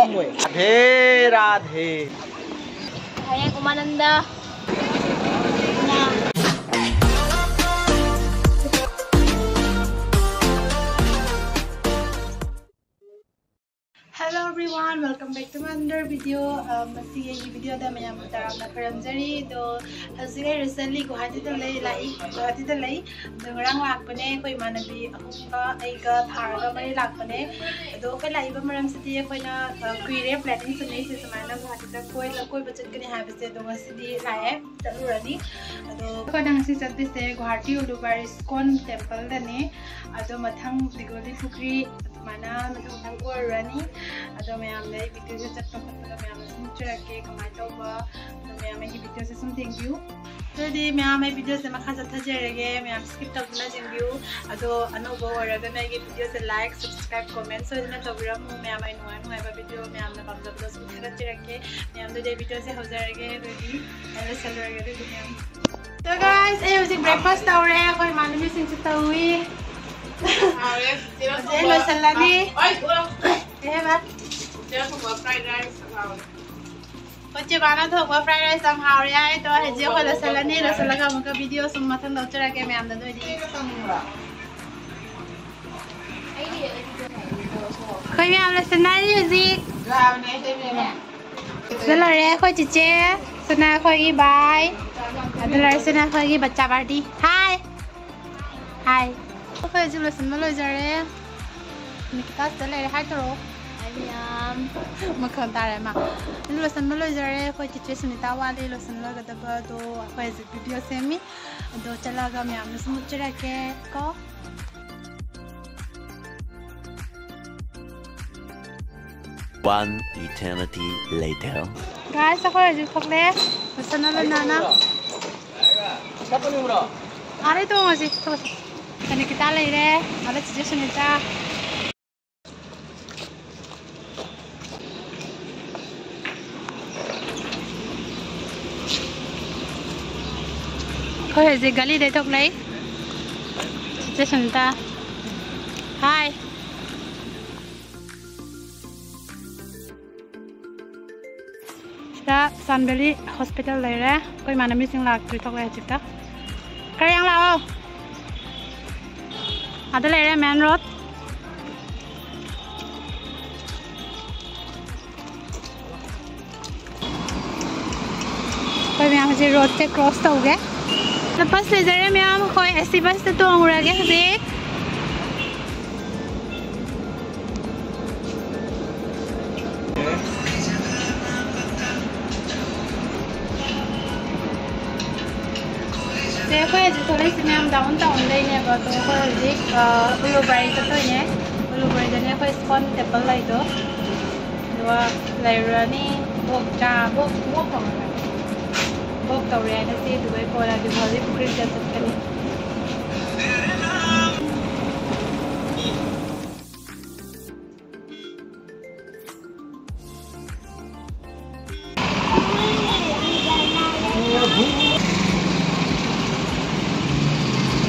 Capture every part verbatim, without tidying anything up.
Radhe Radhe. Hi, Umananda. Hello everyone, welcome back to my another video. ꯑ, ꯃꯁꯤꯒꯤ ꯑꯩꯒꯤ videoꯗ ꯃꯌꯥꯝꯕꯨ ꯇꯔꯥꯝꯅ ꯈꯨꯔꯨꯝꯖꯔꯤ꯫ ꯑꯗꯣ ꯍꯧꯖꯤꯛ ꯑꯩ recently ꯒꯨꯋꯥꯍꯥꯇꯤꯗ ꯂꯩ, ꯂꯥꯛꯏ, ꯒꯨꯋꯥꯍꯥꯇꯤꯗ ꯂꯩ꯫ ꯑꯗꯣ ꯉꯔꯥꯡ ꯂꯥꯛꯄꯅꯦ, ꯑꯩꯈꯣꯏ ꯏꯃꯥꯟꯅꯕꯤ ꯑꯍꯨꯝꯒ ꯑꯩꯒ ꯊꯥꯔꯒ ꯃꯔꯤ ꯂꯥꯛꯄꯅꯦ꯫ ꯑꯗꯣ ꯑꯩꯈꯣꯏ ꯂꯥꯛꯏꯕ ꯃꯔꯝꯁꯤꯗꯤ ꯑꯩꯈꯣꯏꯅ, ꯑ, ꯀꯨꯏꯔꯦ planning ꯁꯤꯟꯅꯩꯁꯦ ꯁꯨꯃꯥꯏꯅ ꯒꯨꯋꯥꯍꯥꯇꯤꯗ ꯀꯣꯏ-, ꯀꯣꯏꯕ ꯆꯠꯀꯅꯤ ꯍꯥꯏꯕꯁꯦ꯫ ꯑꯗꯣ ꯉꯁꯤꯗꯤ ꯂꯥꯛꯑꯦ, ꯆꯠꯂꯨꯔꯅꯤ꯫ ꯑꯗꯣ ꯑꯩꯈꯣꯏꯅ ꯉꯁꯤ ꯆꯠꯇꯣꯏꯁꯦ ꯒꯨꯋꯥꯍꯥꯇꯤ ꯎꯂꯨꯕꯥꯔꯤ ꯏꯁꯀꯣꯟ templeꯗꯅꯦ꯫ ꯑꯗꯣ ꯃꯊꯪ ꯗꯤꯒꯣꯂꯤ ꯄꯨꯈ꯭ꯔꯤ ꯑꯗꯨꯃꯥꯏꯅ ꯃꯊꯪ ꯃꯊꯪ ꯀꯣꯏꯔꯨꯔꯅꯤ꯫ ꯑꯗꯣ ꯃꯌꯥꯝꯗ ꯑꯩ videoꯁꯦ ꯆꯠꯄ ꯈꯣꯠꯄꯗ ꯃꯌꯥꯝꯅ ꯁꯨꯝ ꯎꯠꯆꯔꯛꯀꯦ ꯀꯃꯥꯏꯅ ꯇꯧꯕ꯫ ꯑꯗꯣ ꯃꯌꯥꯝ ꯑꯩꯒꯤ videoꯁꯦ ꯁꯨꯝ ꯌꯦꯡꯕꯤꯌꯨ꯫ ꯑꯗꯨꯗꯤ ꯃꯌꯥꯝ ꯑꯩ videoꯁꯦ ꯃꯈꯥ ꯆꯠꯊꯖꯔꯒꯦ, ꯃꯌꯥꯝ skip ꯇꯧꯗꯅ ꯌꯦꯡꯕꯤꯌꯨ꯫ ꯑꯗꯣ ꯑꯅꯧꯕ ꯑꯣꯏꯔꯒꯅ ꯑꯩꯒꯤ videoꯁꯦ like, subscribe, comment ꯁꯣꯏꯗꯅ ꯇꯧꯕꯤꯔꯝꯃꯨ꯫ ꯃꯌꯥꯝ ꯑꯩ ꯅꯨꯡꯉꯥꯏ ꯅꯨꯡꯉꯥꯏꯕ video ꯃꯌꯥꯝꯅ ꯄꯥꯝꯖꯕꯗꯣ ꯁꯨꯝ ꯊꯥꯒꯠꯆꯔꯛꯀꯦ꯫ ꯃꯌꯥꯝꯗꯨꯗꯤ ꯑꯩ videoꯁꯦ ꯍꯧꯖꯔꯒꯦ꯫ ꯑꯗꯨꯗꯤ ꯑꯩ ꯂꯣꯏꯁꯜꯂꯨꯔꯒꯦ꯫ ꯑꯗꯨꯗꯤ ꯃꯌꯥꯝ, so guys, ꯑꯩ ꯍꯧꯖꯤꯛ breakfast ꯇꯧꯔꯦ꯫ ꯑꯩꯈꯣꯏ ꯏꯃꯥꯟꯅꯕꯤꯁꯤꯡꯁꯨ ꯇꯧꯏ꯫ ꯍꯥꯎꯔꯦ꯫ ꯆꯦꯔꯪ ꯍꯧꯖꯤꯛ ꯊꯣꯡꯕ꯫ ꯂꯣꯏꯁꯜꯂꯅꯤ꯫ ꯑꯣꯏ, ꯊꯣꯛꯂꯛꯑꯣ꯫ ꯀꯩ ꯍꯥꯏꯕ? ꯆꯦꯔꯪ ꯊꯣꯡꯕ fried rice ꯌꯥꯝ ꯍꯥꯎꯔꯦ꯫ ꯑꯩꯈꯣꯏ ꯆꯦ ꯕꯥꯅ ꯊꯣꯡꯕ fried rice ꯌꯥꯝ ꯍꯥꯎꯔꯦ ꯍꯥꯏ꯫ ꯑꯗꯣ ꯍꯧꯖꯤꯛ ꯑꯩꯈꯣꯏ ꯂꯣꯏꯁꯜꯂꯅꯤ꯫ ꯂꯣꯏꯁꯜꯂꯒ ꯑꯃꯨꯛꯀ video ꯁꯨꯝ ꯃꯊꯪꯗ ꯎꯠꯆꯔꯛꯀꯦ ꯃꯌꯥꯝꯗ꯫ ꯑꯗꯨ ꯑꯣꯏꯗꯤ ꯑꯩꯈꯣꯏ ꯃꯌꯥꯝ ꯂꯣꯏꯁꯟꯅꯔꯤ ꯍꯧꯖꯤꯛ꯫ ꯁꯤꯗ ꯂꯣꯏꯔꯦ ꯑꯩꯈꯣꯏ ꯆꯤꯆꯦ, ꯁꯤꯅ ꯑꯩꯈꯣꯏꯒꯤ ꯕꯥꯏ, ꯑꯗꯨ ꯂꯣꯏꯔꯦ ꯁꯤꯅ ꯑꯩꯈꯣꯏꯒꯤ ꯕꯆꯥ party꯫ Hi! Hi! ꯑꯩꯈꯣꯏ ꯍꯧꯖꯤꯛ ꯂꯣꯏꯁꯤꯟꯕ ꯂꯣꯏꯖꯔꯦ꯫ ꯅꯤꯀꯤꯇꯥ ꯁꯤꯗ ꯂꯩꯔꯦ, hi ꯇꯧꯔꯛꯑꯣ꯫ Hi ꯃꯌꯥꯝ꯫ ꯃꯈꯣꯟ ꯇꯥꯔꯦ ꯃꯥ꯫ ꯂꯣꯏꯁꯤꯟꯕ ꯂꯣꯏꯖꯔꯦ꯫ ꯑꯩꯈꯣꯏ ꯆꯤꯆꯦ ꯁꯨꯅꯤꯇꯥ ꯋꯥꯠꯂꯤ ꯂꯣꯏꯁꯤꯟ ꯂꯣꯏꯒꯗꯕ꯫ ꯑꯗꯣ ꯑꯩꯈꯣꯏ ꯍꯧꯖꯤꯛ video ꯁꯦꯝꯃꯤ꯫ ꯑꯗꯣ ꯆꯠꯂꯒ ꯃꯌꯥꯝꯅ ꯁꯨꯝ ꯎꯠꯆꯔꯛꯀꯦ ꯀꯣ꯫ One eternity later. Guys, ꯑꯩꯈꯣꯏ ꯍꯧꯖꯤꯛ ꯊꯣꯛꯂꯛꯑꯦ꯫ ꯂꯣꯏꯁꯟꯅꯕ ꯅꯥꯅ꯫ ꯑꯥꯗꯩ ꯇꯣꯡꯉꯁꯤ, ꯊꯣꯛꯂꯁꯤ꯫ ꯅꯤꯀꯤꯇꯥ ꯂꯩꯔꯦ, ꯑꯥꯗ ꯆꯤꯆꯦ ꯁꯨꯅꯤꯇꯥ꯫ ꯑꯩꯈꯣꯏ ꯍꯧꯖꯤꯛ ꯒꯥꯔꯤꯗꯩ ꯊꯣꯛꯂꯛꯏ꯫ ꯆꯤꯆꯦ ꯁꯨꯅꯤꯇꯥ꯫ Hi꯫ ꯆꯥꯟꯕꯦꯂꯤ ꯍꯣꯁꯄꯤꯇꯥꯜ ꯂꯩꯔꯦ꯫ ꯑꯩꯈꯣꯏ ꯏꯃꯥꯟꯅꯕꯤꯁꯤꯡ ꯂꯥꯛꯇ꯭ꯔꯤ, ꯊꯣꯛꯂꯛꯑꯦ ꯍꯧꯖꯤꯛꯇ꯫ ꯈꯔ ꯌꯥꯡ ꯂꯥꯛꯑꯣ꯫ ꯑꯗ ꯂꯩꯔꯦ main road꯫ ꯑꯩꯈꯣꯏ ꯃꯌꯥꯝ ꯍꯧꯖꯤꯛ roadꯁꯦ cross ꯇꯧꯒꯦ꯫ ꯑꯗ bus ꯂꯩꯖꯔꯦ ꯃꯌꯥꯝ, ꯑꯩꯈꯣꯏ AC busꯇ ꯇꯣꯡꯉꯨꯔꯒꯦ ꯍꯧꯖꯤꯛ꯫ ꯁꯦ, ꯑꯩꯈꯣꯏ ꯍꯧꯖꯤꯛ ꯊꯣꯛꯂꯛꯏꯁꯦ ꯃꯌꯥꯝ downtownꯗꯩꯅꯦꯕ, ꯑꯗꯣ ꯑꯩꯈꯣꯏ ꯍꯧꯖꯤꯛ, ꯑ, ꯎꯂꯨꯕꯔꯤ ꯆꯠꯇꯣꯏꯅꯦ꯫ ꯎꯂꯨꯕꯔꯤꯗꯅꯦ ꯑꯩꯈꯣꯏ ꯏꯁꯀꯣꯟ temple ꯂꯩꯗꯣ, ꯑꯗꯨꯒ ꯂꯩꯔꯨꯔꯅꯤ꯫ Walk ꯆꯥ-, walk, walk ꯇꯧꯔꯒ, walk ꯇꯧꯔꯦ ꯉꯁꯤ, ꯑꯗꯨꯒ ꯀꯣꯟꯅ ꯗꯤꯒꯣꯜꯗꯤ ꯄꯨꯈ꯭ꯔꯤꯗ ꯆꯠꯀꯅꯤ꯫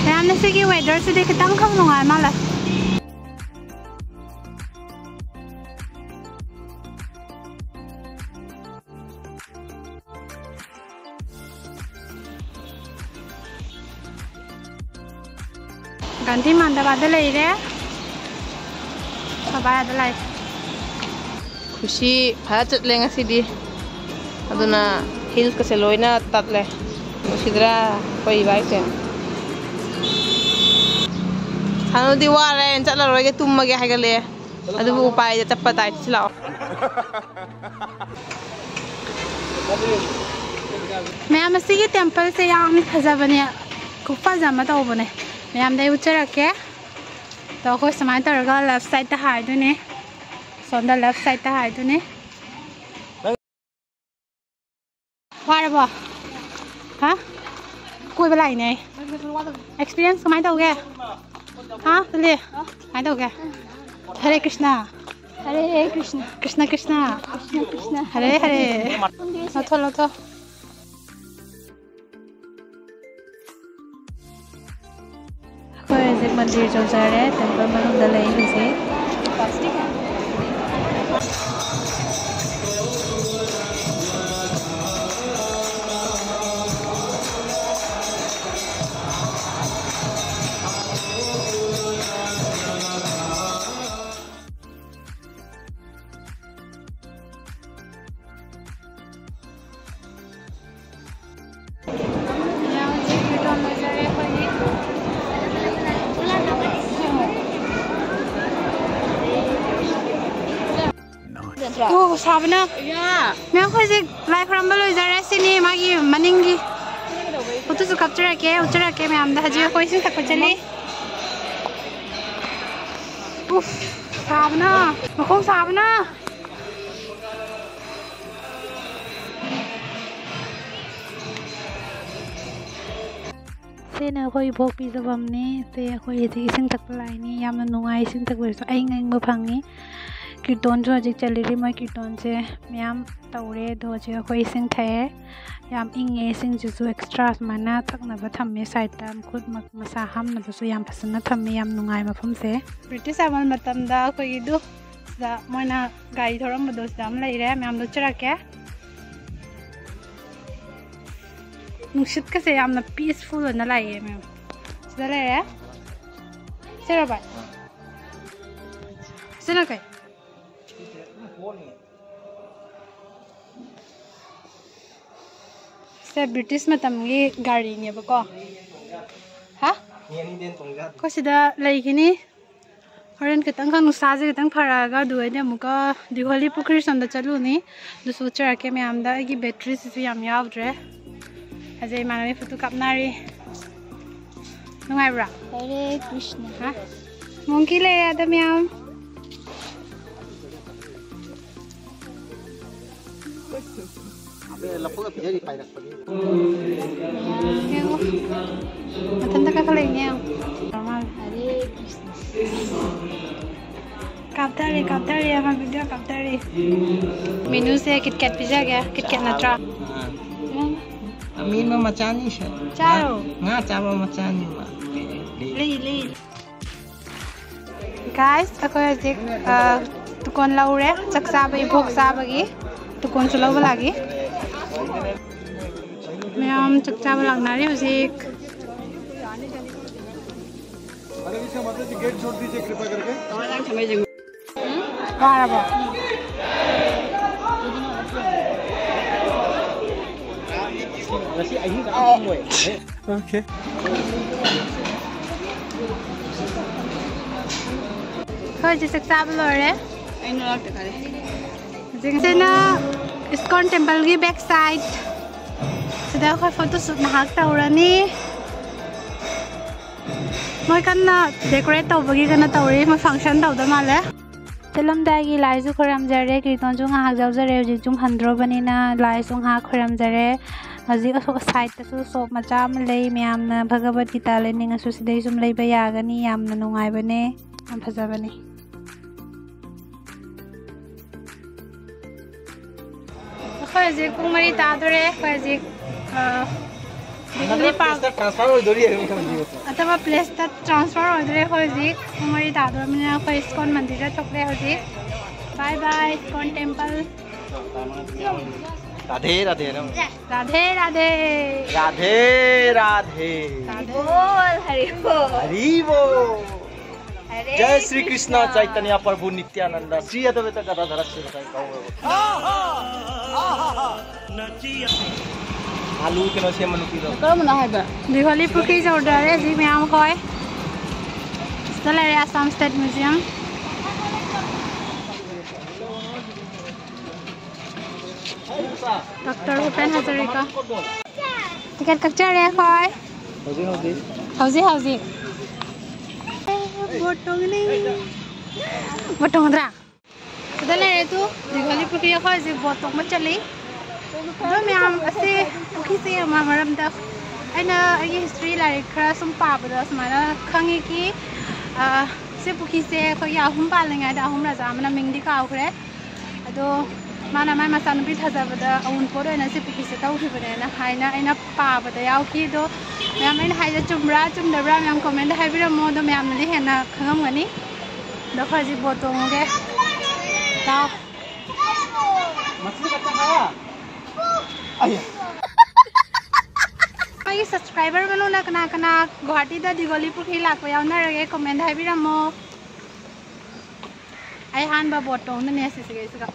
ꯃꯌꯥꯝꯅ ꯁꯤꯒꯤ weatherꯁꯤꯗꯤ ꯈꯤꯇꯪꯈꯛ ꯅꯨꯡꯉꯥꯏ ꯃꯥꯜꯂꯦ꯫ ꯒꯥꯟꯙꯤ ꯃꯥꯟꯗꯕꯥꯗ ꯂꯩꯔꯦ꯫ ꯕꯕꯥ ꯑꯥꯗ ꯂꯥꯛꯑꯦ꯫ ꯈꯨꯁꯤ ꯐꯖ ꯆꯠꯂꯦ ꯉꯁꯤꯗꯤ꯫ ꯑꯗꯨꯅ heelsꯀꯁꯦ ꯂꯣꯏꯅ ꯇꯠꯂꯦ꯫ ꯅꯨꯡꯁꯤꯗ꯭ꯔꯥ ꯑꯩꯈꯣꯏ ꯏꯕꯥꯏꯁꯦ? ꯁꯥꯟꯅꯗꯤ ꯋꯥꯔꯦ, ꯆꯠꯂꯔꯣꯏꯒꯦ, ꯇꯨꯝꯃꯒꯦ ꯍꯥꯏꯒꯠꯂꯛꯑꯦ꯫ ꯑꯗꯨꯕꯨ ꯎꯄꯥꯏꯗ ꯆꯠꯄ ꯇꯥꯏ꯫ ꯁꯤ ꯂꯥꯛꯑꯣ꯫ ꯃꯌꯥꯝ, ꯑꯁꯤꯒꯤ templeꯁꯦ ꯌꯥꯝ ꯐꯖꯕꯅꯦ, ꯈꯨꯐꯖ ꯑꯃ ꯇꯧꯕꯅꯦ꯫ ꯃꯌꯥꯝꯗ ꯑꯩ ꯎꯠꯆꯔꯛꯀꯦ꯫ ꯑꯗꯣ ꯑꯩꯈꯣꯏ ꯁꯨꯃꯥꯏꯅ ꯇꯧꯔꯒ left sideꯇ ꯍꯥꯏꯗꯣꯏꯅꯦ, ꯁꯣꯝꯗ left sideꯇ ꯍꯥꯏꯗꯣꯏꯅꯦ꯫ ꯋꯥꯔꯕꯣ? ꯍꯥ? ꯀꯣꯏꯕ ꯂꯥꯛꯏꯅꯦ ꯑꯩ꯫ Experience ꯀꯃꯥꯏꯅ ꯇꯧꯒꯦ? ꯍꯥ, ꯂꯤꯂꯤ? ꯀꯃꯥꯏꯅ ꯇꯧꯒꯦ? ꯍꯔꯦ ꯀ꯭ꯔꯤꯁꯅ꯫ ꯍꯔꯦ ꯀ꯭ꯔꯤꯁꯅ꯫ ꯀ꯭ꯔꯤꯁꯅ ꯀ꯭ꯔꯤꯁꯅ꯫ ꯀ꯭ꯔꯤꯁꯅ ꯀ꯭ꯔꯤꯁꯅ꯫ ꯍꯔꯦ ꯍꯔꯦ꯫ ꯂꯧꯊꯣꯛ, ꯂꯧꯊꯣꯛ꯫ ꯑꯩꯈꯣꯏ ꯍꯧꯖꯤꯛ ꯃꯟꯗꯤꯔ ꯌꯧꯖꯔꯦ, temple ꯃꯅꯨꯡꯗ ꯂꯩ ꯍꯧꯖꯤꯛ꯫ ꯑꯣ, ꯁꯥꯕꯅ꯫ ꯃꯌꯥꯝ, ꯑꯩꯈꯣꯏꯁꯦ ꯂꯥꯏ ꯈꯨꯔꯝꯕ ꯂꯣꯏꯖꯔꯦ꯫ ꯁꯤꯅꯤ ꯃꯥꯒꯤ ꯃꯅꯤꯡꯒꯤ꯫ ꯐꯣꯇꯣꯁꯨ ꯀꯥꯞꯆꯔꯛꯀꯦ, ꯎꯠꯆꯔꯛꯀꯦ ꯃꯌꯥꯝꯗ꯫ ꯍꯧꯖꯤꯛ ꯑꯩꯈꯣꯏ ꯏꯁꯤꯡ ꯊꯛꯄ ꯆꯠꯂꯤ꯫ ꯎꯐ, ꯁꯥꯕꯅ, ꯃꯈꯣꯡ ꯁꯥꯕꯅ꯫ ꯁꯤꯅ ꯑꯩꯈꯣꯏ ꯏꯕꯣꯛ ꯄꯤꯖꯐꯝꯅꯤ꯫ ꯁꯦ ꯑꯩꯈꯣꯏ ꯍꯧꯖꯤꯛ ꯏꯁꯤꯡ ꯊꯛꯄ ꯂꯥꯛꯏꯅꯤ꯫ ꯌꯥꯝꯅ ꯅꯨꯡꯉꯥꯏ ꯏꯁꯤꯡ ꯊꯛꯄꯁꯨ꯫ ꯑꯏꯪ ꯑꯏꯪꯕ ꯐꯪꯉꯤ꯫ ꯀꯤꯔꯇꯣꯟꯁꯨ ꯍꯧꯖꯤꯛ ꯆꯜꯂꯤꯔꯤ꯫ ꯃꯣꯏ ꯀꯤꯔꯇꯣꯟꯁꯦ ꯃꯌꯥꯝ ꯇꯧꯔꯦ꯫ ꯑꯗꯣ ꯍꯧꯖꯤꯛ ꯑꯩꯈꯣꯏ ꯏꯁꯤꯡ ꯊꯛꯑꯦ꯫ ꯌꯥꯝ ꯏꯪꯉꯦ꯫ ꯏꯁꯤꯡꯁꯤꯁꯨ ꯑꯦꯛꯁꯇ꯭ꯔꯥ ꯁꯨꯃꯥꯏꯅ ꯊꯛꯅꯕ ꯊꯝꯃꯦ ꯁꯥꯏꯠꯇ꯫ ꯃꯈꯨꯠ ꯃ-, ꯃꯁꯥ ꯍꯥꯝꯅꯕꯁꯨ ꯌꯥꯝ ꯐꯖꯅ ꯊꯝꯃꯦ꯫ ꯌꯥꯝ ꯅꯨꯡꯉꯥꯏ ꯃꯐꯝꯁꯦ꯫ ꯕ꯭ꯔꯤꯇꯤꯁ ꯑꯥꯏꯂꯦꯟ ꯃꯇꯝꯗ ꯑꯩꯈꯣꯏꯒꯤꯗꯨ ꯁꯤꯗ ꯃꯣꯏꯅ ꯒꯥꯔꯤ ꯊꯧꯔꯝꯕꯗꯣ ꯁꯤꯗ ꯑꯃ ꯂꯩꯔꯦ꯫ ꯃꯌꯥꯝꯗꯣ ꯆꯠꯆꯔꯛꯀꯦ꯫ ꯅꯨꯡꯁꯤꯠꯀꯁꯦ ꯌꯥꯝꯅ ꯄꯤꯁꯐꯨꯜ ꯑꯣꯏꯅ ꯂꯥꯛꯑꯦ ꯃꯌꯥꯝ꯫ ꯁꯤꯗ ꯂꯩꯔꯦ꯫ ꯁꯤꯔꯣ ꯚꯥꯏ? ꯁꯤꯅ ꯀꯩ? ꯁꯦ ꯕ꯭ꯔꯤꯇꯤꯁ ꯃꯇꯝꯒꯤ ꯒꯥꯔꯤꯅꯦꯕꯀꯣ꯫ ꯍꯥ? ꯑꯩꯈꯣꯏ ꯁꯤꯗ ꯂꯩꯈꯤꯅꯤ꯫ ꯍꯣꯔꯦꯟ ꯈꯤꯇꯪ ꯈꯪ ꯅꯨꯡꯁꯥꯁꯦ ꯈꯤꯇꯪ ꯐꯔꯛꯑꯒ ꯑꯗꯨꯒ ꯑꯩꯗꯤ ꯑꯃꯨꯛꯀ ꯗꯤꯒꯣꯂꯤ ꯄꯨꯈ꯭ꯔꯤ ꯁꯣꯝꯗ ꯆꯠꯂꯨꯅꯤ꯫ ꯑꯗꯨꯁꯨ ꯎꯠꯆꯔꯛꯀꯦ ꯃꯌꯥꯝꯗ꯫ ꯑꯩꯒꯤ ꯕꯦꯇ꯭ꯔꯤꯁꯤꯁꯨ ꯌꯥꯝ ꯌꯥꯎꯗ꯭ꯔꯦ꯫ ꯍꯧꯖꯤꯛ ꯏꯃꯥꯟꯅꯕꯤ ꯐꯣꯇꯣ ꯀꯥꯞꯅꯔꯤ꯫ ꯅꯨꯡꯉꯥꯏꯕ꯭ꯔꯥ? ꯍꯔꯦ ꯀ꯭ꯔꯤꯁꯅ꯫ ꯍꯥ? ꯃꯣꯡꯀꯤ ꯂꯩꯔꯦ ꯑꯗ ꯃꯌꯥꯝ꯫ ꯑꯕꯦ, ꯂꯐꯨꯒ ꯄꯤꯖꯔꯤ ꯄꯥꯏꯔꯛꯄꯒꯤ꯫ ꯌꯦꯡꯉꯣ꯫ ꯃꯊꯟꯇ ꯀꯥꯈꯠꯂꯛꯏꯅꯦ ꯌꯦꯡꯉꯣ꯫ ꯍꯔꯦ ꯀ꯭ꯔꯤꯁꯅ꯫ ꯀꯥꯞꯊꯔꯦ, ꯀꯥꯞꯊꯔꯦ, ꯑꯃ ꯚꯤꯗꯤꯑꯣ ꯀꯥꯞꯊꯔꯦ꯫ ꯃꯤꯅꯨꯁꯦ ꯀꯤꯠꯀꯦꯠ ꯄꯤꯖꯒꯦ꯫ ꯀꯤꯠꯀꯦꯠ ꯅꯠꯇ꯭ꯔꯥ? ꯑꯥ꯫ ꯑꯃꯦꯟꯕ ꯃꯆꯥꯅꯤ ꯁꯦ꯫ ꯆꯥꯔꯣ꯫ ꯉꯥ, ꯉꯥ ꯆꯥꯕ ꯃꯆꯥꯅꯤ ꯃꯥ꯫ ꯂꯩ, ꯂꯩ꯫ ꯒꯥꯏꯁ, ꯑꯩꯈꯣꯏ ꯍꯧꯖꯤꯛ, ꯑ, ꯇꯨꯀꯣꯟ ꯂꯧꯔꯦ꯫ ꯆꯥꯛ ꯆꯥꯕ, ꯏꯕꯣꯛ ꯆꯥꯕꯒꯤ ꯇꯨꯀꯣꯟꯁꯨ ꯂꯧꯕ ꯂꯥꯛꯏ꯫ ꯃꯌꯥꯝ ꯆꯥꯛ ꯆꯥꯕ ꯂꯥꯛꯅꯔꯤ ꯍꯧꯖꯤꯛ꯫ अरे, इसका मतलब कि गेट छोड़ दीजिए कृपा करके। ꯋꯥꯔꯕꯣ? Okay. ꯑꯩꯈꯣꯏ ꯍꯧꯖꯤꯛ ꯆꯥꯛ ꯆꯥꯕ ꯂꯣꯏꯔꯦ꯫ ꯑꯩ ꯅꯅꯥꯛꯇ ꯈꯔ ꯁꯤꯅ ꯏꯁꯀꯣꯟ ꯇꯦꯝꯄꯜꯒꯤ ꯕꯦꯛ ꯁꯥꯏꯠ꯫ ꯁꯤꯗ ꯑꯩꯈꯣꯏ ꯐꯣꯇꯣ ꯁꯨꯠ ꯉꯥꯏꯍꯥꯛ ꯇꯧꯔꯅꯤ꯫ ꯃꯣꯏ ꯀꯟꯅ ꯗꯦꯀꯣꯔꯦꯠ ꯇꯧꯕꯒꯤ ꯀꯟꯅ ꯇꯧꯔꯤ꯫ ꯃꯣꯏ ꯐꯪꯁꯟ ꯇꯧꯗ ꯃꯥꯜꯂꯦ꯫ ꯆꯠꯂꯝꯗꯥꯏꯒꯤ ꯂꯥꯏꯁꯨ ꯈꯣꯏꯔꯝꯖꯔꯦ, ꯀꯤꯔꯇꯣꯟꯁꯨ ꯉꯥꯏꯍꯥꯛ ꯌꯥꯎꯖꯔꯦ꯫ ꯍꯧꯖꯤꯛ ꯌꯨꯝ ꯍꯟꯗ꯭ꯔꯣꯕꯅꯤꯅ ꯂꯥꯏꯁꯨ ꯉꯥꯏꯍꯥꯛ ꯈꯣꯏꯔꯝꯖꯔꯦ꯫ ꯍꯧꯖꯤꯛ ꯑꯁꯣꯝ ꯁꯥꯏꯠꯇꯁꯨ ꯁꯣꯞ ꯃꯆꯥ ꯑꯃ ꯂꯩ꯫ ꯃꯌꯥꯝꯅ ꯚꯒꯕꯠ ꯒꯤꯇꯥ ꯂꯩꯅꯤꯡꯉꯁꯨ ꯁꯤꯗꯩ ꯁꯨꯝ ꯂꯩꯕ ꯌꯥꯒꯅꯤ꯫ ꯌꯥꯝꯅ ꯅꯨꯡꯉꯥꯏꯕꯅꯦ, ꯌꯥꯝ ꯐꯖꯕꯅꯦ꯫ ꯑꯩꯈꯣꯏ ꯍꯧꯖꯤꯛ ꯄꯨꯡ ꯃꯔꯤ ꯇꯥꯗꯣꯔꯦ꯫ ꯑꯩꯈꯣꯏ ꯍꯧꯖꯤꯛ, ꯑ, ꯕꯤꯖꯂꯤ ꯄꯥꯔꯛ ꯇ꯭ꯔꯥꯟꯁꯐꯔ ꯑꯣꯏꯗꯣꯔꯤ ꯍꯥꯏꯕ ꯈꯪꯗꯦ꯫ ꯑꯇꯣꯞꯄ ꯄ꯭ꯂꯦꯁꯇ ꯇ꯭ꯔꯥꯟꯁꯐꯔ ꯑꯣꯏꯗꯣꯔꯦ꯫ ꯑꯩꯈꯣꯏ ꯍꯧꯖꯤꯛ ꯄꯨꯡ ꯃꯔꯤ ꯇꯥꯗꯣꯔꯕꯅꯤꯅ ꯑꯩꯈꯣꯏ ꯏꯁꯀꯣꯟ ꯃꯟꯗꯤꯔꯗ ꯊꯣꯛꯂꯦ ꯍꯧꯖꯤꯛ꯫ ꯕꯥꯏ ꯕꯥꯏ, ꯏꯁꯀꯣꯟ ꯇꯦꯝꯄꯜ꯫ ꯔꯥꯙꯦ ꯔꯥꯙꯦ ꯅꯪ꯫ ꯔꯥꯙꯦ ꯔꯥꯙꯦ꯫ ꯔꯥꯙꯦ ꯔꯥꯙꯦ꯫ ꯔꯥꯙꯦ꯫ ꯕꯣꯜ, ꯍꯔꯤ ꯕꯣꯜ꯫ ꯍꯔꯤ ꯕꯣꯜ꯫ ꯍꯔꯦ ꯖꯌ ꯁ꯭ꯔꯤ ꯀ꯭ꯔꯤꯁꯅ ꯀ꯭ꯔꯤꯁꯅ꯫ ꯆꯩꯇꯟꯌ ꯄ꯭ꯔꯚꯨ ꯅꯤꯇ꯭ꯌꯥꯅꯟꯗ ꯁ꯭ꯔꯤ ꯑꯗ꯭ꯋꯩꯇ ꯒꯗꯥꯙꯔ ꯁ꯭ꯔꯤꯚꯥꯁꯥꯗꯤ ꯒꯧꯔ ꯚꯛꯇ꯫ ꯑꯥꯂꯨ ꯀꯩꯅꯣ ꯁꯦꯝꯕ ꯅꯨꯄꯤꯗꯣ꯫ ꯀꯔꯝꯕꯅꯣ ꯍꯥꯏꯕ? ꯗꯤꯒꯣꯂꯤ ꯄꯨꯈ꯭ꯔꯤ ꯌꯧꯗꯣꯔꯦ ꯍꯧꯖꯤꯛ ꯃꯌꯥꯝ ꯍꯣꯏ꯫ ꯁꯤꯗ ꯂꯩꯔꯦ Assam state museum. Doctor Bhupen Hazarika. Ticket ꯀꯛꯆꯔꯦ ꯑꯩꯈꯣꯏ꯫ ꯍꯧꯖꯤꯛ ꯍꯧꯖꯤꯛ꯫ ꯍꯧꯖꯤꯛ ꯍꯧꯖꯤꯛ꯫ ꯑꯦ, ꯕꯣꯠ ꯇꯣꯡꯉꯅꯤ꯫ ꯕꯣꯠ ꯇꯣꯡꯒꯗ꯭ꯔꯥ? ꯁꯤꯗ ꯂꯩꯔꯦ ꯇꯨ, ꯗꯤꯒꯣꯂꯤ ꯄꯨꯈ꯭ꯔꯤ꯫ ꯑꯩꯈꯣꯏ ꯍꯧꯖꯤꯛ ꯕꯣꯠ ꯇꯣꯡꯕ ꯆꯠꯂꯤ꯫ ꯑꯗꯣ ꯃꯌꯥꯝ, ꯑꯁꯤ ꯄꯨꯈ꯭ꯔꯤꯁꯦ ꯌꯦꯡꯕ ꯃꯔꯝꯗ ꯑꯩꯅ ꯑꯩꯒꯤ ꯍꯤꯁꯇ꯭ꯔꯤ ꯂꯥꯏꯔꯤꯛ ꯈꯔ ꯁꯨꯝ ꯄꯥꯕꯗ ꯁꯨꯃꯥꯏꯅ ꯈꯪꯉꯤ ꯀꯤ, ꯑ, ꯁꯤ ꯄꯨꯈ꯭ꯔꯤꯁꯦ ꯑꯩꯈꯣꯏꯒꯤ ꯑꯍꯨꯝ ꯄꯥꯜꯂꯤꯉꯩꯗ ꯑꯍꯨꯝ ꯔꯥꯖꯥ ꯑꯃꯅ ꯃꯤꯡꯗꯤ ꯀꯥꯎꯈ꯭ꯔꯦ꯫ ꯑꯗꯣ ꯃꯥꯅ ꯃꯥꯏ ꯃꯆꯥꯅꯨꯄꯤ ꯐꯖꯕꯗ ꯑꯎꯟꯄꯣꯠ ꯑꯣꯏꯅ ꯁꯤ ꯄꯨꯈ꯭ꯔꯤꯁꯦ ꯇꯧꯈꯤꯕꯅꯦꯅ ꯍꯥꯏꯅ ꯑꯩꯅ ꯄꯥꯕꯗ ꯌꯥꯎꯈꯤ꯫ ꯑꯗꯣ ꯃꯌꯥꯝ ꯑꯩꯅ ꯍꯥꯏꯁꯦ ꯆꯨꯝꯕ꯭ꯔꯥ ꯆꯨꯝꯗꯕ꯭ꯔꯥ ꯃꯌꯥꯝ ꯀꯣꯃꯦꯟꯗ ꯍꯥꯏꯕꯤꯔꯝꯃꯣ꯫ ꯑꯗꯣ ꯃꯌꯥꯝꯅꯗꯤ ꯍꯦꯟꯅ ꯈꯪꯉꯝꯒꯅꯤ꯫ ꯑꯗꯣ ꯑꯩꯈꯣꯏ ꯍꯧꯖꯤꯛ ꯕꯣꯠ ꯇꯣꯡꯉꯨꯒꯦ꯫ ꯂꯥꯎ꯫ ꯑꯩꯒꯤ ꯁꯕꯁꯀ꯭ꯔꯥꯏꯕꯔ ꯃꯅꯨꯡꯗ ꯀꯅꯥ ꯀꯅꯥ ꯒꯨꯋꯥꯍꯥꯇꯤꯗ ꯗꯤꯒꯣꯂꯤ ꯄꯨꯈ꯭ꯔꯤ ꯂꯥꯛꯄ ꯌꯥꯎꯅꯔꯒꯦ ꯀꯣꯃꯦꯟꯗ ꯍꯥꯏꯕꯤꯔꯝꯃꯣ꯫ ꯑꯩ ꯑꯍꯥꯟꯕ ꯕꯣꯠ ꯇꯣꯡꯗꯣꯏꯅꯦ ꯁꯤꯁꯤꯒꯩꯁꯤꯒ꯫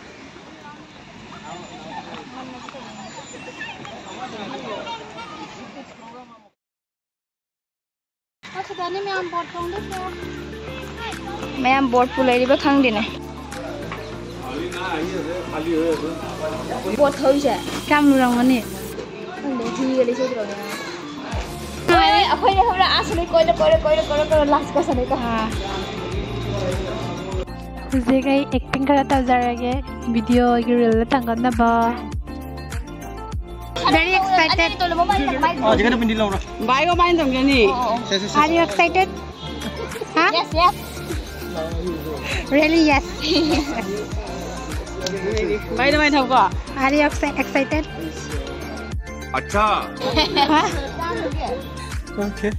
ꯑꯁꯤꯗꯅꯤ ꯃꯌꯥꯝ ꯕꯣꯠ ꯇꯣꯡꯗꯣꯏꯁꯦ꯫ ꯃꯌꯥꯝ ꯕꯣꯠꯄꯨ ꯂꯩꯔꯤꯕ ꯈꯪꯗꯦꯅꯦ꯫ ꯕꯣꯠ ꯊꯧꯔꯤꯁꯦ꯫ ꯀꯌꯥꯝ ꯂꯨꯔꯝꯒꯅꯤ? ꯈꯪꯗꯦ, ꯍꯤꯒ ꯂꯩꯆꯠꯇ꯭ꯔꯕꯅꯤꯅ꯫ ꯍꯣꯏ, ꯑꯩꯈꯣꯏꯅ ꯈꯪꯕ꯭ꯔꯥ? ꯑꯥ, ꯁꯤꯗꯩ ꯀꯣꯏꯔ, ꯀꯣꯏꯔ, ꯀꯣꯏꯔ, ꯀꯣꯏꯔ, ꯀꯣꯏꯔ, last ꯀ ꯁꯤꯗꯩ ꯀ꯫ ꯑꯥ꯫ ꯍꯧꯖꯤꯛ ꯑꯩ acting ꯈꯔ ꯇꯧꯖꯔꯒꯦ, video ꯒꯤ reel ꯗ ꯊꯥꯡꯒꯠꯅꯕ꯫ Very excited. ꯑꯅꯤ ꯇꯣꯂꯣ, ꯃꯃꯥꯏ ꯇꯪꯈꯥꯏ꯫ ꯑꯣ, ꯍꯧꯖꯤꯛ ꯀꯩꯅꯣ ꯄꯤꯟꯗꯤ ꯂꯧꯔꯣ꯫ ꯚꯥꯏ, ꯃꯃꯥꯏ ꯇꯧꯒꯅꯤ꯫ ꯑꯣ, ꯑꯣ, ꯑꯣ꯫ ꯁꯦ, ꯁꯦ, ꯁꯦ꯫ Are you excited? Huh? Yes, yes. Really, yes. ꯚꯥꯏ, ꯑꯗꯨꯃꯥꯏꯅ ꯊꯧꯀꯣ꯫ Are you exci-, excited? अच्छा। Huh? Okay.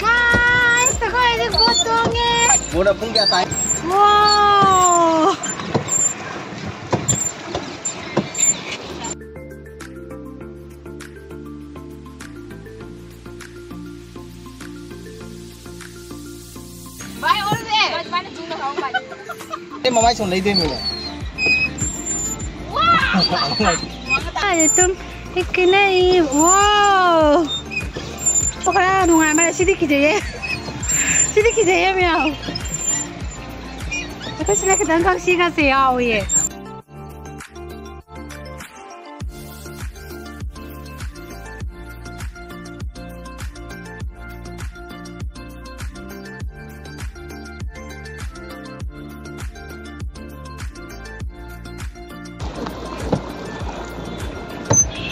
Guys, ꯑꯩꯈꯣꯏ ꯍꯧꯖꯤꯛ ꯕꯣꯠ ꯇꯣꯡꯉꯦ꯫ ꯕꯣꯠꯅ ꯄꯨꯡ ꯀꯌꯥ ꯇꯥꯏ? Wow! ꯚꯥꯏ, ꯑꯣꯜꯂꯦ꯫ ꯑꯩ ꯃꯃꯥꯏ ꯁꯨꯝ ꯂꯩꯗꯣꯏꯅꯤꯅꯦ꯫ ꯑꯩ ꯑꯗꯨꯝ ꯍꯤꯛꯀꯅꯩ꯫ Wow! ꯈꯔ ꯅꯨꯡꯉꯥꯏ ꯃꯥꯜꯂꯦ꯫ ꯁꯤꯗꯤ ꯀꯤꯖꯩꯌꯦ꯫ ꯁꯤꯗꯤ ꯀꯤꯖꯩꯌꯦ ꯃꯌꯥꯝ꯫ ꯑꯩꯈꯣꯏ ꯁꯤꯅ ꯈꯤꯇꯪ ꯈꯛ ꯁꯤꯒꯁꯦ ꯌꯥꯎꯏꯌꯦ꯫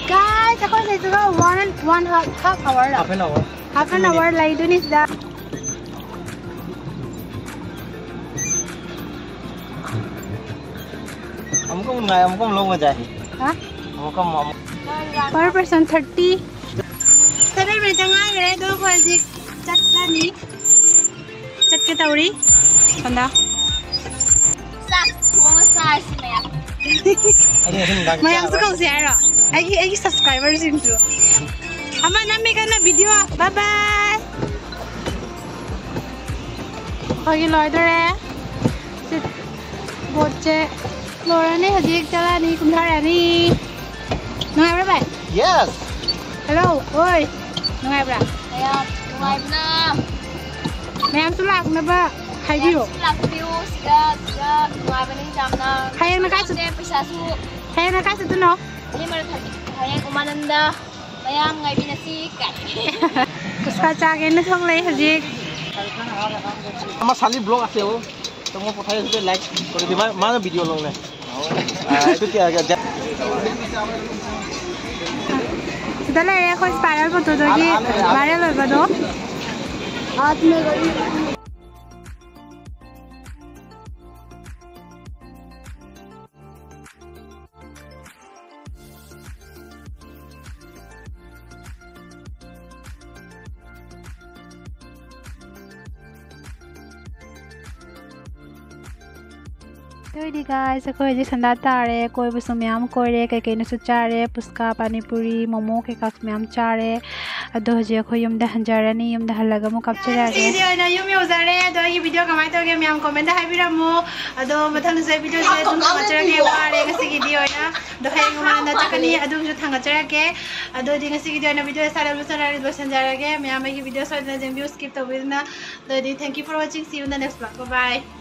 Guys, ꯑꯩꯈꯣꯏ ꯁꯤꯗ one, one half, half hour ꯂ? Half an hour. Half an hour ꯂꯩꯗꯣꯏꯅꯤ ꯁꯤꯗ꯫ ꯑꯃꯨꯛꯀ ꯑꯃꯨꯛ ꯉꯥꯏ, ꯑꯃꯨꯛꯀ ꯑꯃꯨꯛ ꯂꯧꯕ ꯌꯥꯏ꯫ ꯍꯥ? ꯑꯃꯨꯛꯀ ꯑꯃꯨꯛ, ꯑꯃꯨꯛ꯫ Per person thirty꯫ Seven minute ꯉꯥꯏꯈ꯭ꯔꯦ, ꯑꯗꯣ ꯑꯩꯈꯣꯏ ꯍꯧꯖꯤꯛ ꯆꯠꯂꯅꯤ꯫ ꯆꯠꯀꯦ ꯇꯧꯔꯤ꯫ ꯁꯣꯝꯗ꯫ ꯆꯥꯛ ꯊꯣꯡꯉ ꯆꯥꯔꯁꯤ ꯃꯌꯥꯝ꯫ ꯑꯗꯨ ꯉꯁꯤ ꯅꯨꯡꯗꯥꯡ ꯃꯌꯥꯝꯁꯨ ꯆꯥꯔꯣꯏ꯫ ꯀꯧꯁꯦ ꯍꯥꯏꯔꯣ? ꯑꯩꯒꯤ, ꯑꯩꯒꯤ subscriber ꯁꯤꯡꯁꯨ꯫ ꯑꯃ ꯅꯝꯃꯦ ꯀꯟꯅ video꯫ Bye bye꯫ ꯑꯩꯈꯣꯏꯒꯤ ꯂꯣꯏꯗꯣꯔꯦ꯫ ꯁꯤ ꯕꯣꯠꯁꯦ ꯂꯣꯏꯔꯅꯤ, ꯍꯧꯖꯤꯛ ꯆꯠꯂꯅꯤ, ꯀꯨꯝꯊꯔꯅꯤ꯫ ꯅꯨꯡꯉꯥꯏꯕ꯭ꯔꯥ ꯚꯥꯏ? Yes꯫ Hello꯫ ꯑꯣꯏ꯫ ꯅꯨꯡꯉꯥꯏꯕ꯭ꯔꯥ? ꯃꯌꯥꯝ ꯅꯨꯡꯉꯥꯏꯕꯅ꯫ ꯃꯌꯥꯝꯁꯨ ꯂꯥꯛꯅꯕ ꯍꯥꯏꯕꯤꯌꯨ꯫ ꯃꯌꯥꯝꯁꯨ ꯂꯥꯛꯄꯤꯌꯨ ꯁꯤꯗ, ꯁꯤꯗ ꯅꯨꯡꯉꯥꯏꯕꯅꯤ ꯌꯥꯝꯅ꯫ ꯀꯥꯏ ꯆꯠ- ꯄꯩꯁꯥꯁꯨ ꯍꯌꯦꯡꯅ ꯀꯥꯏ ꯆꯠꯇꯣꯏꯅꯣ? ꯍꯌꯦꯡ ꯃꯔꯛ ꯊꯥꯖꯤꯟ-, ꯍꯌꯦꯡ ꯎꯃꯥꯅꯟꯗ ꯃꯌꯥꯝ ꯉꯥꯏꯃꯤꯟꯅꯁꯤ ꯀꯥꯏ꯫ ꯄꯨꯁꯄꯥ ꯆꯥꯒꯦꯅ ꯊꯣꯛꯂꯛꯑꯦ ꯍꯧꯖꯤꯛ꯫ আমাৰ চালি ব্লগ আছে অ। তো মই পঠাই আছো, লাইক কৰি দিবা, মানে ভিডিঅ' লওঁ নে? আহ, এইটো কি, আহ, জে- ꯁꯤꯗ ꯂꯩꯔꯦ ꯑꯩꯈꯣꯏ ꯁ꯭ꯄꯥꯏꯔꯦꯜ ꯐꯣꯇꯣꯗꯒꯤ ꯚꯥꯏꯔꯦꯜ ꯑꯣꯏꯕꯗꯣ꯫ ꯑꯗꯨ ꯑꯣꯏꯗꯤ guys, ꯑꯩꯈꯣꯏ ꯍꯧꯖꯤꯛ ꯁꯟꯗꯥ ꯇꯥꯔꯦ, ꯀꯣꯏꯕꯁꯨ ꯃꯌꯥꯝ ꯀꯣꯏꯔꯦ, ꯀꯩꯀꯩꯅꯣꯁꯨ ꯆꯥꯔꯦ, ꯄꯨꯁꯀꯥ, ꯄꯥꯅꯤꯄꯨꯔꯤ, ꯃꯣꯃꯣ ꯀꯩꯀꯥꯁꯨ ꯃꯌꯥꯝ ꯆꯥꯔꯦ꯫ ꯑꯗꯣ ꯍꯧꯖꯤꯛ ꯑꯩꯈꯣꯏ ꯌꯨꯝꯗ ꯍꯟꯖꯔꯅꯤ, ꯌꯨꯝꯗ ꯍꯜꯂꯒ ꯑꯃꯨꯛ ꯀꯥꯞꯆꯔꯛꯑꯒꯦ꯫ ꯉꯁꯤꯒꯤꯗꯤ ꯑꯣꯏꯅ ꯌꯨꯝ ꯌꯧꯖꯔꯦ꯫ ꯑꯗꯣ ꯑꯩꯒꯤ ꯚꯤꯗꯤꯑꯣ ꯀꯃꯥꯏꯅ ꯇꯧꯒꯦ ꯃꯌꯥꯝ ꯀꯣꯃꯦꯟꯗ ꯍꯥꯏꯕꯤꯔꯝꯃꯨ꯫ ꯑꯗꯣ ꯃꯊꯪꯗꯁꯨ ꯑꯩ ꯚꯤꯗꯤꯑꯣꯁꯦ ꯑꯗꯨꯝ ꯊꯥꯒꯠꯆꯔꯛꯀꯦ꯫ ꯋꯥꯔꯦ ꯉꯁꯤꯒꯤꯗꯤ ꯑꯣꯏꯅ꯫ ꯑꯗꯣ ꯍꯌꯦꯡ ꯃꯃꯥꯡꯗ ꯆꯠꯀꯅꯤ, ꯑꯗꯨꯒꯤꯁꯨ ꯊꯥꯒꯠꯆꯔꯛꯀꯦ꯫ ꯑꯗꯨꯗꯤ ꯉꯁꯤꯒꯤꯗꯤ ꯑꯣꯏꯅ ꯚꯤꯗꯤꯑꯣ ꯁ꯭ꯋꯥꯏꯗ ꯂꯣꯏꯁꯤꯟꯖꯔꯒꯦ꯫ ꯃꯌꯥꯝ ꯑꯩꯒꯤ ꯚꯤꯗꯤꯑꯣ ꯁꯣꯏꯗꯅ ꯌꯦꯡꯕꯤꯌꯨ, skip ꯇꯧꯕꯤꯗꯅ꯫ ꯑꯗꯨꯗꯤ thank you for watching, see you in the next vlog, bye bye꯫